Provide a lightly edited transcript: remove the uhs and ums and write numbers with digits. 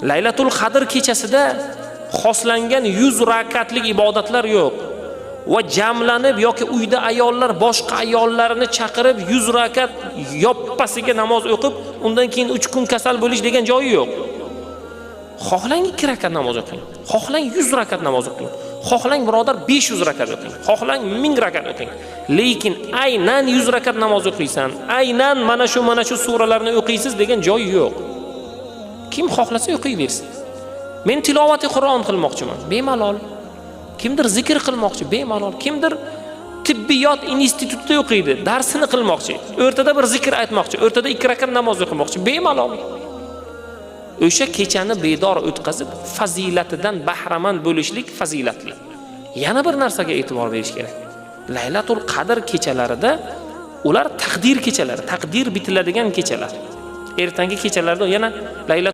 Laylatul Qadr kechasida xoslangan 100 rakatlik ibodatlar yo'q. Va jamlanib yoki uyda ayollar boshqa ayollarni chaqirib 100 rakat yoppasiga namoz o'qib, undan keyin 3 kun kasal bo'lish degan joyi yo'q. Xohlang 2 rakat namoz o'qing, xohlang 100 rakat namoz o'qing, xohlang, birodar, 500 rakat o'qing, xohlang 1000 rakat o'qing. Lekin aynan 100 rakat namoz o'qiysan, aynan mana shu suralarni o'qiysiz degan joyi yo'q. Kim xohlasa o'qiyversin. Men tilovati Qur'on qilmoqchiman, bemalol. Kimdir zikr qilmoqchi, bemalol. Kimdir tibbiyot institutida o'qiydi, darsini qilmoqchi, o'rtada bir zikr aytmoqchi, o'rtada 2 rakat namoz o'qimoqchi, bemalol. O'sha kechani bedor o'tkazib, fazilatidan bahramand bo'lishlik fazilatli. Yana bir narsaga e'tibor berish kerak. Laylatul Qadr kechalarida, ular taqdir kechalari, taqdir bitiladigan kechalar. Ertangi kechalarda yana Laylat